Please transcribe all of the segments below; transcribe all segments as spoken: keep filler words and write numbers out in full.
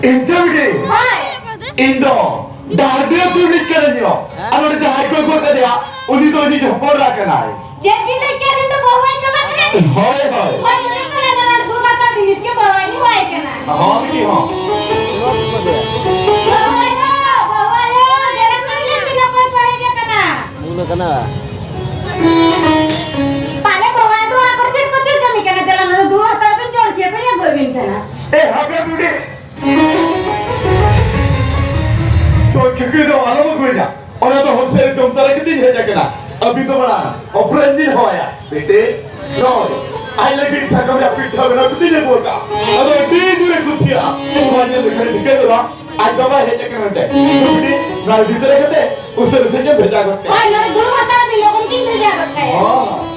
ᱤᱧ ᱪᱮᱫ ᱵᱤᱴᱤ? ᱦᱳᱭ᱾ ᱤᱧ ᱫᱚ ᱰᱟᱦᱟᱨᱰᱤ ᱟᱹᱛᱩ ᱨᱤᱱᱤᱡ ᱠᱟᱹᱱᱟᱹᱧ ᱭᱚ᱾ ᱟᱨ ᱩᱱᱤ ᱡᱟᱦᱟᱸᱭ ᱠᱚ ᱜᱚᱡ ᱠᱟᱫᱮᱭᱟ, ᱩᱱᱤ ᱫᱚ ᱤᱧᱤᱡ ᱦᱚᱯᱚᱱ ᱮᱨᱟ ᱠᱟᱱᱟᱭ᱾ ᱪᱮᱫ ᱵᱤᱱ ᱞᱟᱹᱭ ᱠᱮᱫ? ᱩᱱᱤ ᱫᱚ ᱵᱟᱹᱦᱩ ᱟᱡ ᱵᱟᱵᱟ ᱠᱟᱱᱟᱭ? ᱦᱳᱭ, ᱦᱳᱭ᱾ ᱦᱳᱭ, ᱚᱱᱟ ᱠᱟᱱᱟ, ᱚᱱᱟ ᱫᱩ ᱢᱟᱛᱟ ᱵᱤᱱᱤᱛ ᱜᱮ ᱵᱟᱹᱦᱩ ᱟᱡ ᱦᱚᱸ ᱟᱡ ᱠᱟᱱᱟ᱾ ᱦᱚᱸ, ᱵᱤᱴᱤ ᱦᱚᱸ᱾ ᱵᱟᱹᱦᱩ ᱟᱭᱳ, ᱵᱟᱹᱦᱩ ᱟᱭᱳ, ᱫᱮᱞᱟ ᱥᱮ ᱵᱤᱱ ᱚᱠᱚᱭ ᱠᱚ ᱦᱮᱡ ᱟᱠᱟᱱᱟ? ᱢᱩᱞ ᱟᱠᱟᱱᱟ᱾ ᱯᱟᱞᱮ ᱵᱟᱵᱟ ᱫᱚ ᱚᱲᱟᱜ ᱠᱚᱨᱮ ᱪᱮᱫ ᱠᱚ ᱪᱮᱫ ᱠᱟᱹᱢᱤ ᱠᱟᱱᱟ? ᱫᱮᱞᱟ ᱱᱚᱰᱮ ᱫᱩ ᱦᱟᱛᱟᱲ ᱵᱤᱱ, ᱡᱚᱞ ᱠᱷᱤᱭᱟᱹ ᱠᱚ ᱟᱹᱜᱩ ᱟᱹᱵᱤᱱ ᱠᱟᱱᱟ᱾ ᱮ, ᱦᱟᱯᱮ ᱵᱩᱰᱷᱤ᱾ ᱛᱚ ᱠᱷᱤᱠᱲᱤ ᱫᱚ ᱟᱞᱚᱢ ᱟᱹᱜᱩᱭᱟ᱾ ᱚᱱᱟ ᱫᱚ ᱦᱚᱲ ᱥᱮᱫ ᱡᱚᱢ ᱛᱟᱨᱟ ᱠᱟᱛᱮᱧ ᱦᱮᱡ ᱟᱠᱟᱱᱟ᱾ ᱟᱹᱵᱤᱱ ᱫᱚ ᱢᱟᱲᱟᱝ ᱚᱯᱮᱨᱮᱥᱚᱱ ᱵᱤᱱ ᱦᱚᱦᱚᱭᱟ᱾ ᱵᱮᱴᱮ, ᱱᱚᱜᱼᱚᱭ ᱟᱡ ᱞᱟᱹᱜᱤᱫ ᱥᱟᱠᱟᱢ ᱨᱮᱭᱟᱜ ᱯᱤᱴᱷᱟᱹ ᱵᱮᱱᱟᱣ ᱠᱟᱛᱮᱧ ᱟᱹᱜᱩ ᱟᱠᱟᱫᱼᱟ᱾ ᱟᱫᱚ ᱟᱹᱰᱤ ᱡᱳᱨᱮ ᱠᱩᱥᱤᱭᱟᱜᱼᱟ᱾ ᱱᱚᱣᱟ ᱧᱮᱞ ᱞᱮᱠᱷᱟᱱ ᱴᱷᱤᱠᱟᱹ ᱜᱚᱫᱟ᱾ ᱟᱡ ᱵᱟᱵᱟᱭ ᱦᱮᱡ ᱟᱠᱟᱱᱟ ᱢᱮᱱᱛᱮ᱾ ᱱᱩᱠᱩ ᱜᱤᱫᱽᱨᱟᱹ ᱠᱟᱛᱮ ᱩᱥᱟᱹᱨᱟ ᱩᱥᱟᱹᱨᱟ ᱧᱚᱜ ᱵᱷᱮᱡᱟ ᱜᱚᱫ ᱠᱟᱭᱟ᱾ ᱦᱳᱭ, ᱱᱚᱰᱮ ᱫᱩᱲᱩᱵ ᱦᱟᱛᱟᱲ ᱢᱮ, ᱞᱚᱜᱚᱱ ᱜᱤᱧ ᱵᱷᱮᱡᱟ ᱜᱚᱫ ᱠᱟᱭᱟ᱾ ᱦᱚᱸ᱾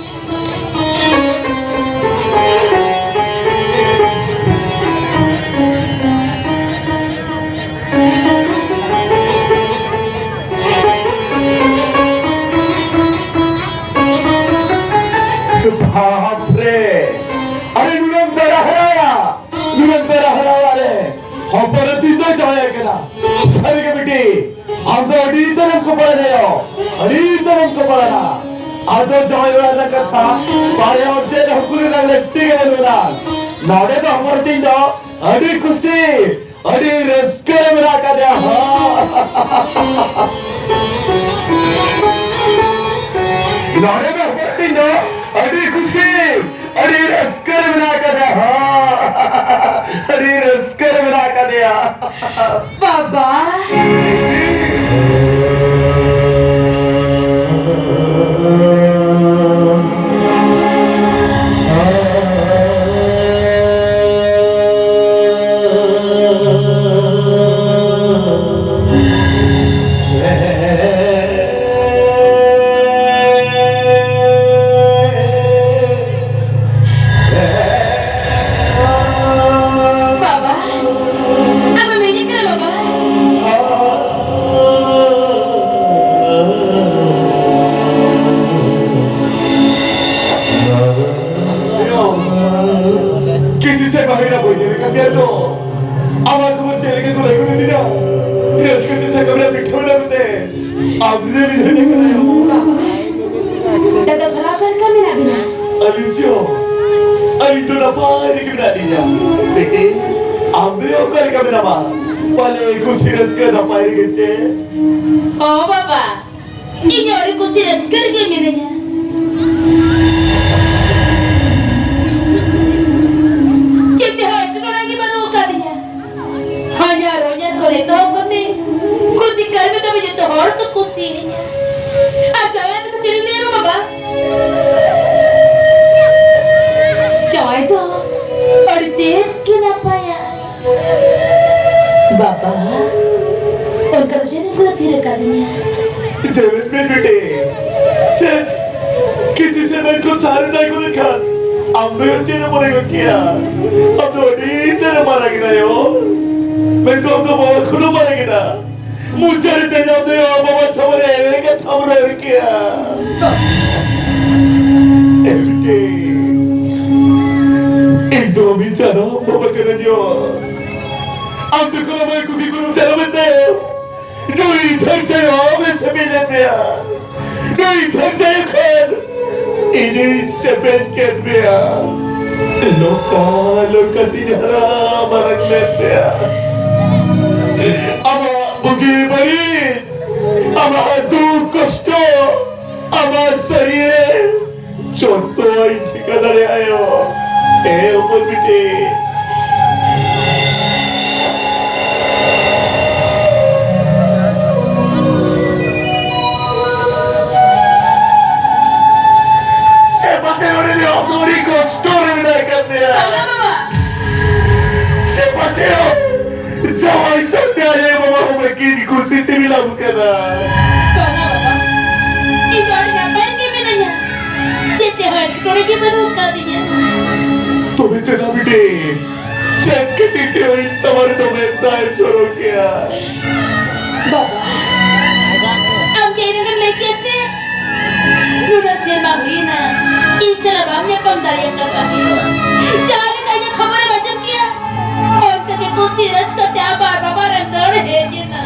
ᱵᱟᱯ ᱨᱮ, ᱟᱨᱮ ᱱᱩᱱᱟᱹᱝ ᱵᱮᱲᱟ ᱦᱟᱨᱟᱭᱟ᱾ ᱱᱩᱱᱟᱹᱝ ᱵᱮᱲᱟ ᱦᱟᱨᱟ ᱚᱲᱟᱜ ᱨᱮ ᱦᱚᱯᱚᱱ ᱮᱨᱟ ᱛᱤᱧ ᱫᱚᱭ ᱡᱟᱶᱟᱭ ᱠᱟᱱᱟ᱾ ᱥᱟᱹᱨᱤ ᱜᱮ ᱵᱤᱴᱤ, ᱟᱢ ᱫᱚ ᱟᱹᱰᱤ ᱩᱛᱟᱹᱨᱮᱢ ᱠᱚᱯᱟᱲᱟ ᱭᱚ, ᱟᱹᱰᱤ ᱩᱛᱟᱹᱨᱮᱢ ᱠᱚᱯᱟᱲᱟᱱᱟ᱾ ᱟᱫᱚ ᱡᱟᱶᱟᱭ ᱚᱲᱟᱜ ᱨᱮᱱᱟᱜ ᱠᱟᱛᱷᱟ ᱵᱟᱨᱭᱟ ᱦᱚᱲ ᱪᱮᱫ ᱦᱚᱸ ᱠᱩᱞᱤ ᱨᱮᱱᱟᱜ ᱞᱟᱹᱠᱛᱤ ᱜᱮ ᱵᱟᱹᱱᱩᱜᱼᱟ᱾ ᱱᱚᱰᱮ ᱫᱚ ᱦᱚᱯᱚᱱ ᱮᱨᱟ ᱛᱤᱧ ᱫᱚ ᱟᱹᱰᱤ ᱠᱩᱥᱤ, ᱟᱹᱰᱤ ᱨᱟᱹᱥᱠᱟᱹ ᱨᱮ ᱢᱮᱱᱟᱜ ᱟᱠᱟᱫᱮᱭᱟ᱾ ᱱᱚᱰᱮ ᱫᱚ ᱦᱚᱯᱚᱱ ᱮᱨᱟ ᱛᱤᱧ ᱫᱚ ᱟᱹᱰᱤ ᱠᱩᱥᱤ, ᱟᱹᱰᱤ ᱨᱟᱹᱥᱠᱟᱹ ᱨᱮ ᱢᱮᱱᱟᱜ ᱟᱠᱟᱫᱮᱭᱟ᱾ ᱦᱚᱸ, ᱟᱹᱰᱤ ᱨᱟᱹᱥᱠᱟᱹ ᱨᱮ ᱢᱮᱱᱟᱜ ᱟᱠᱟᱫᱮᱭᱟ᱾ ᱵᱟᱵᱟ᱾ ᱵᱟᱵᱟ, ᱟᱢᱮᱢ ᱦᱮᱡ ᱟᱠᱟᱱᱟ ᱵᱟᱵᱟ? ᱠᱤᱥᱤ ᱥᱮ ᱵᱟᱦᱤᱨᱟ ᱵᱚᱭ ᱧᱮᱞ ᱠᱟᱫ ᱢᱮᱭᱟ ᱛᱚ? ᱟᱢᱟᱜ ᱫᱩᱣᱟᱹᱨ ᱨᱟᱹᱥᱠᱟᱹ ᱛᱮ ᱥᱟᱠᱟᱢ ᱨᱮ ᱯᱤᱴᱷᱟᱹ ᱵᱮᱱᱟᱣ ᱠᱟᱛᱮ ᱟᱢ ᱞᱮ ᱨᱤᱡᱷᱟᱹᱣ ᱠᱟᱱᱟ᱾ ᱵᱟᱵᱟ, ᱫᱟᱫᱟ ᱥᱟᱞᱟ ᱚᱠᱟ ᱞᱮᱠᱟ ᱢᱮᱱᱟᱜ ᱵᱤᱱᱟ? ᱟᱹᱞᱤᱧ ᱪᱚ, ᱟᱹᱞᱤᱧ ᱫᱚ ᱱᱟᱯᱟᱭ ᱨᱮᱜᱮ ᱢᱮᱱᱟᱜ ᱞᱤᱧᱟ᱾ ᱵᱤᱴᱤ, ᱟᱢ ᱫᱚ ᱚᱠᱟ ᱞᱮᱠᱟ ᱢᱮᱱᱟᱢᱟ? ᱯᱟᱞᱮ ᱠᱩᱥᱤ ᱨᱟᱹᱥᱠᱟᱹ ᱱᱟᱯᱟᱭ ᱨᱮᱜᱮ ᱪᱮ? ᱚ ᱵᱟᱵᱟ, ᱤᱧ ᱟᱹᱰᱤ ᱠᱩᱥᱤ ᱨᱟᱹᱥᱠᱟᱹ ᱨᱮᱜᱮ ᱢᱤᱱᱟᱹᱧᱟ᱾ ᱪᱮᱫ ᱛᱮᱦᱚᱸ ᱮᱴᱠᱮᱴᱚᱬᱮ ᱜᱮ ᱵᱟᱹᱱᱩᱜ ᱟᱠᱟᱫᱤᱧᱟ᱾ ᱦᱚᱧᱦᱟᱨ ᱦᱚᱧᱦᱟᱨ ᱠᱷᱚᱱ ᱮᱛᱚᱦᱚᱵ ᱠᱟᱛᱮ ᱠᱷᱩᱫᱤ ᱠᱟᱹᱲᱢᱤ ᱫᱷᱟᱹᱵᱤᱡ ᱡᱚᱛᱚ ᱦᱚᱲ ᱠᱚ ᱠᱩᱥᱤᱭᱟᱹᱧᱟ᱾ ᱟᱨ ᱡᱟᱶᱟᱭ ᱫᱚ ᱪᱮᱫ ᱤᱧ ᱞᱟᱹᱭᱟ ᱵᱟᱵᱟ? ᱡᱟᱶᱟᱭ ᱫᱚ ᱟᱹᱰᱤ ᱛᱮᱫ ᱜᱮ ᱱᱟᱯᱟᱭᱟ᱾ ᱵᱟᱵᱟ, ᱚᱱᱠᱟ ᱫᱚ ᱪᱮᱫ ᱮᱢ ᱠᱚᱭᱚᱜ ᱛᱷᱤᱨ ᱟᱠᱟᱫᱤᱧᱟ? ᱡᱮᱢᱤᱱ ᱢᱮ ᱵᱤᱴᱤ, ᱪᱮᱫ ᱠᱤᱪᱷᱩ ᱥᱮᱨᱢᱟ ᱠᱷᱚᱱ ᱥᱟᱦᱟᱨ ᱨᱮ ᱛᱟᱦᱮᱸ ᱠᱚ ᱞᱮᱠᱷᱟᱱ ᱟᱢ ᱫᱚ ᱪᱮᱫ ᱮᱢ ᱢᱚᱱᱮ ᱜᱚᱫ ᱠᱮᱭᱟ? ᱟᱢ ᱫᱚ ᱟᱹᱰᱤ ᱩᱛᱟᱹᱨ ᱮᱢ ᱢᱟᱨᱟᱝ ᱮᱱᱟ ᱭᱳ᱾ ᱢᱮᱱᱠᱷᱟᱱ ᱟᱢ ᱫᱚ ᱵᱟᱵᱟ ᱠᱷᱚᱱ ᱦᱚᱸ ᱢᱟᱨᱟᱝ ᱮᱱᱟ᱾ ᱢᱩᱪᱟᱹᱫ ᱨᱮ ᱛᱮᱦᱮᱧ ᱟᱢ ᱫᱚ ᱭᱳ ᱵᱟᱵᱟ ᱥᱟᱢᱟᱝ ᱨᱮ ᱮᱲᱮ ᱠᱟᱛᱷᱟᱢ ᱨᱚᱲ ᱠᱮᱭᱟ᱾ ᱮ ᱵᱤᱴᱤ, ᱤᱧ ᱫᱚ ᱟᱢᱤᱧ ᱡᱟᱱᱟᱢ ᱵᱟᱵᱟ ᱠᱟᱹᱱᱟᱹᱧ ᱭᱳ᱾ ᱟᱢ ᱡᱚᱠᱷᱚᱱ ᱟᱢᱟᱜ ᱠᱩᱠᱞᱤ ᱠᱚ ᱡᱟᱱᱟᱢᱮᱱ ᱛᱟᱭᱚᱢ, ᱱᱩᱭ ᱫᱷᱟᱹᱭ ᱫᱚ ᱟᱢᱮ ᱥᱮᱵᱮᱫ ᱞᱮᱫ ᱢᱮᱭᱟ᱾ ᱱᱩᱭ ᱫᱷᱟᱹᱭ ᱫᱚ ᱮᱠᱷᱚᱱ ᱤᱧᱤᱧ ᱥᱮᱵᱮᱫ ᱠᱮᱫ ᱢᱮᱭᱟ᱾ ᱞᱚᱠᱟ ᱞᱚᱠᱟ ᱛᱤᱧ ᱦᱟᱨᱟ ᱢᱟᱨᱟᱝ ᱞᱮᱫ ᱢᱮᱭᱟ᱾ ᱟᱢᱟᱜ ᱵᱩᱜᱤ ᱵᱟᱹᱲᱤᱡ, ᱟᱢᱟᱜ ᱫᱩᱠ ᱠᱚᱥᱴᱚ, ᱟᱢᱟᱜ ᱥᱟᱹᱨᱤᱭᱟᱹ, ᱡᱚᱛᱚᱣᱟᱜ ᱤᱧ ᱴᱷᱤᱠᱟᱹ ᱫᱟᱲᱮᱭᱟᱜᱼᱟ ᱭᱳ᱾ ᱮ ᱦᱚᱯᱚᱱ ᱵᱤᱴᱤ᱾ ᱥᱮ ᱯᱟᱪᱮ ᱱᱚᱰᱮ ᱫᱚ ᱟᱹᱰᱤ ᱠᱚᱥᱴᱚ ᱨᱮ ᱢᱮᱱᱟᱜ ᱟᱠᱟᱫ ᱢᱮᱭᱟ᱾ ᱵᱟᱝᱟ ᱵᱟᱵᱟ᱾ ᱥᱮ ᱯᱟᱪᱮ ᱡᱟᱶᱟᱭ ᱥᱟᱶᱛᱮ ᱟᱭᱳ ᱵᱟᱵᱟ ᱦᱚᱸ ᱵᱟᱹᱠᱤᱱ ᱠᱩᱥᱤ ᱛᱮ ᱢᱮᱱᱟᱢ ᱠᱟᱱᱟ᱾ ᱵᱟᱝᱟ ᱵᱟᱵᱟ, ᱤᱧ ᱫᱚ ᱟᱹᱰᱤ ᱱᱟᱯᱟᱭ ᱨᱮᱜᱮ ᱢᱤᱱᱟᱹᱧᱟ᱾ ᱪᱮᱫ ᱛᱮᱦᱚᱸ ᱮᱴᱠᱮᱴᱚᱬᱮ ᱜᱮ ᱵᱟᱹᱱᱩᱜ ᱟᱠᱟᱫᱤᱧᱟ᱾ ᱛᱚᱵᱮ ᱪᱮᱫᱟᱜ ᱵᱤᱴᱤ? ᱪᱮᱫ ᱠᱷᱟᱹᱛᱤᱨ ᱛᱮ ᱤᱧ ᱥᱟᱢᱟᱝ ᱨᱮ ᱫᱚᱢᱮ ᱫᱟᱜ ᱮᱢ ᱡᱚᱨᱚ ᱠᱮᱜᱼᱟ? ᱵᱟᱵᱟ, ᱟᱢ ᱡᱮ ᱮᱱᱟᱝ ᱮᱢ ᱞᱟᱹᱭ ᱠᱮᱜᱼᱟ ᱥᱮ, ᱱᱩᱱᱟᱹᱜ ᱥᱮᱨᱢᱟ ᱦᱩᱭᱮᱱᱟ, ᱤᱧ ᱥᱟᱞᱟᱜ ᱵᱟᱢ ᱧᱟᱯᱟᱢ ᱫᱟᱲᱮ ᱟᱠᱟᱫᱟ᱾ ᱡᱟᱦᱟᱸ ᱞᱮᱠᱟ ᱤᱧᱟᱹᱜ ᱠᱷᱚᱵᱚᱨᱮᱢ ᱟᱸᱡᱚᱢ ᱠᱮᱜᱼᱟ, ᱚᱱᱠᱟ ᱜᱮ ᱠᱩᱥᱤ ᱨᱟᱹᱥᱠᱟᱹ ᱛᱮ ᱟᱢ ᱟᱨ ᱵᱟᱵᱟ ᱨᱮᱱ ᱫᱟᱹᱲ ᱦᱮᱡ ᱮᱱᱟ᱾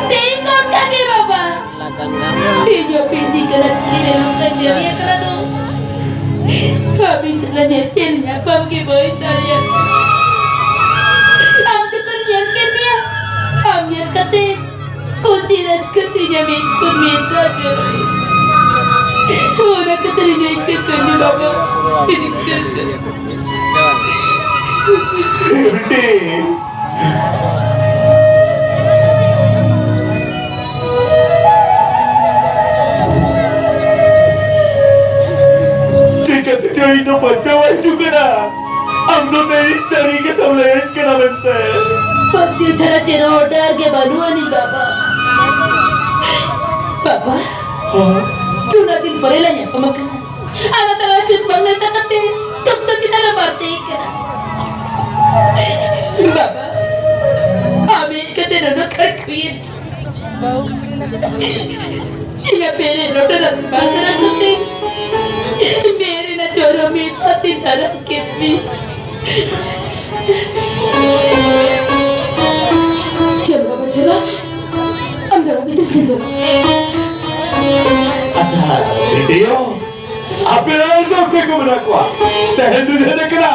ᱛᱮᱦᱮᱧ ᱫᱚ ᱚᱱᱠᱟ ᱜᱮ ᱵᱟᱵᱟ᱾ ᱤᱧ ᱦᱚᱸ ᱯᱤᱱᱰᱤ ᱠᱟᱱᱟ ᱪᱤᱞᱤ ᱨᱮ ᱱᱚᱝᱠᱟᱧ ᱡᱟᱹᱨᱤ ᱟᱠᱟᱱᱟ ᱫᱚ᱾ ᱟᱹᱵᱤᱱ ᱥᱟᱞᱟᱜ ᱧᱮᱯᱮᱞ ᱧᱟᱯᱟᱢ ᱜᱮ ᱵᱟᱹᱧ ᱫᱟᱲᱮᱭᱟᱜ ᱠᱟᱱᱟ᱾ ᱟᱢ ᱡᱚᱛᱚᱧ ᱧᱮᱞ ᱠᱮᱫ ᱢᱮᱭᱟ᱾ ᱟᱢ ᱧᱮᱞ ᱠᱟᱛᱮ ᱠᱩᱥᱤ ᱨᱟᱹᱥᱠᱟᱹ ᱛᱮ ᱤᱧᱟᱹᱜ ᱢᱮᱫ ᱠᱷᱚᱱ ᱢᱮᱫ ᱫᱟᱜ ᱡᱚᱨᱚᱭᱮᱱᱟ᱾ ᱚᱱᱟ ᱠᱷᱟᱹᱛᱤᱨ ᱤᱧ ᱟᱹᱭᱠᱟᱹᱜ ᱠᱟᱱᱟ ᱵᱟᱵᱟ᱾ ᱤᱧ ᱟᱹᱭᱠᱟᱹᱜ ᱠᱟᱱᱟ᱾ ᱵᱤᱴᱤ, ᱪᱤᱠᱟᱹᱛᱮ ᱪᱚ ᱤᱧ ᱫᱚ ᱵᱟᱹᱧ ᱵᱮᱣᱟᱭ ᱦᱤᱡᱩᱜ ᱠᱟᱱᱟ᱾ ᱟᱢ ᱫᱚ ᱛᱮᱦᱮᱧ ᱥᱟᱹᱨᱤ ᱠᱟᱛᱷᱟᱢ ᱞᱟᱹᱭᱟᱹᱧ ᱠᱟᱱᱟ ᱢᱮᱱᱛᱮ᱾ ᱯᱟᱹᱛᱭᱟᱹᱣ ᱪᱷᱟᱲᱟ ᱪᱮᱫ ᱦᱚᱸ ᱰᱟᱦᱟᱨ ᱜᱮ ᱵᱟᱹᱱᱩᱜ ᱟᱹᱱᱤᱡ ᱵᱟᱵᱟ᱾ ᱵᱟᱵᱟ, ᱦᱚᱸ? ᱱᱩᱱᱟᱹᱜ ᱫᱤᱱ ᱯᱚᱨᱮ ᱞᱮ ᱧᱟᱯᱟᱢ ᱟᱠᱟᱱᱟ᱾ ᱟᱨ ᱛᱟᱞᱟ ᱥᱮᱫ ᱵᱟᱝ ᱢᱮᱛᱟ ᱠᱟᱛᱮ ᱫᱩᱠ ᱫᱚ ᱪᱮᱫᱟᱜ ᱞᱮ ᱵᱟᱹᱲᱛᱤ ᱠᱟᱱᱟ? ᱵᱟᱵᱟ, ᱟᱢ ᱦᱮᱡ ᱠᱟᱛᱮ ᱱᱩᱱᱟᱹᱜ ᱠᱷᱟᱨᱟᱯ ᱦᱩᱭᱮᱱ᱾ ᱤᱧᱟᱹᱜ ᱯᱮᱨᱮ ᱞᱚᱴᱚ ᱫᱟᱜ ᱵᱟᱝ ᱫᱟᱨᱟᱢ ᱠᱟᱛᱮ, ᱢᱮᱨᱮ ᱱᱟ ᱪᱚᱨᱚ ᱢᱮ ᱯᱟᱛᱤ ᱫᱟᱨᱟᱢ ᱠᱮᱫ ᱢᱮ᱾ ᱪᱚᱞᱚ ᱵᱟᱵᱟ, ᱪᱚᱞᱚ᱾ ᱟᱢ ᱫᱚ ᱵᱷᱤᱛᱤᱨ ᱥᱮᱫ ᱪᱚᱞᱚ᱾ ᱟᱪᱪᱷᱟ, ᱵᱷᱤᱰᱤᱭᱳ, ᱟᱯᱮ ᱨᱮᱱ ᱫᱚ ᱚᱠᱚᱭ ᱠᱚ ᱢᱮᱱᱟᱜ ᱠᱚᱣᱟ? ᱛᱮᱦᱮᱧ ᱫᱚ ᱡᱷᱮᱲᱮ ᱠᱟᱱᱟ᱾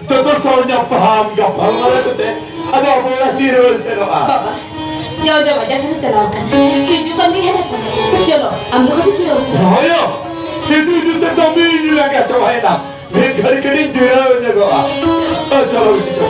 ᱡᱚᱛᱚ ᱥᱟᱶ ᱧᱟᱯᱟᱢ ᱜᱟᱯᱟᱞ ᱢᱟᱨᱟᱣ ᱠᱟᱛᱮ ᱟᱫᱚ ᱟᱵᱚ ᱚᱲᱟᱜ ᱛᱮ ᱨᱩᱣᱟᱹᱲ ᱥᱮᱱᱚᱜᱼᱟ᱾ ᱵᱟᱵᱟ, ᱡᱟᱣ ᱡᱟᱣ ᱵᱟᱡᱟᱨ ᱥᱮᱱ ᱪᱟᱞᱟᱣ ᱟᱠᱟᱱᱟ᱾ ᱦᱤᱡᱩᱜ ᱠᱟᱱ ᱜᱮ ᱦᱟᱸᱜ᱾ ᱪᱚᱞᱚ, ᱟᱢ ᱫᱚ ᱠᱟᱹᱴᱤᱡ ᱡᱤᱨᱟᱹᱣ ᱢᱮ᱾ ᱦᱳᱭᱳ, ᱦᱤᱡᱩᱜ ᱦᱤᱡᱩᱜ ᱛᱮ ᱫᱚᱢᱮᱧ ᱞᱟᱸᱜᱟ ᱪᱟᱵᱟᱭᱮᱱᱟ᱾ ᱢᱤᱫ ᱜᱷᱟᱹᱲᱤ ᱠᱟᱹᱴᱤᱡ ᱡᱤᱨᱟᱹᱣ ᱧᱚᱜᱚᱜᱼᱟ᱾ ᱚ, ᱪᱚᱞᱚ ᱵᱤᱴᱤ,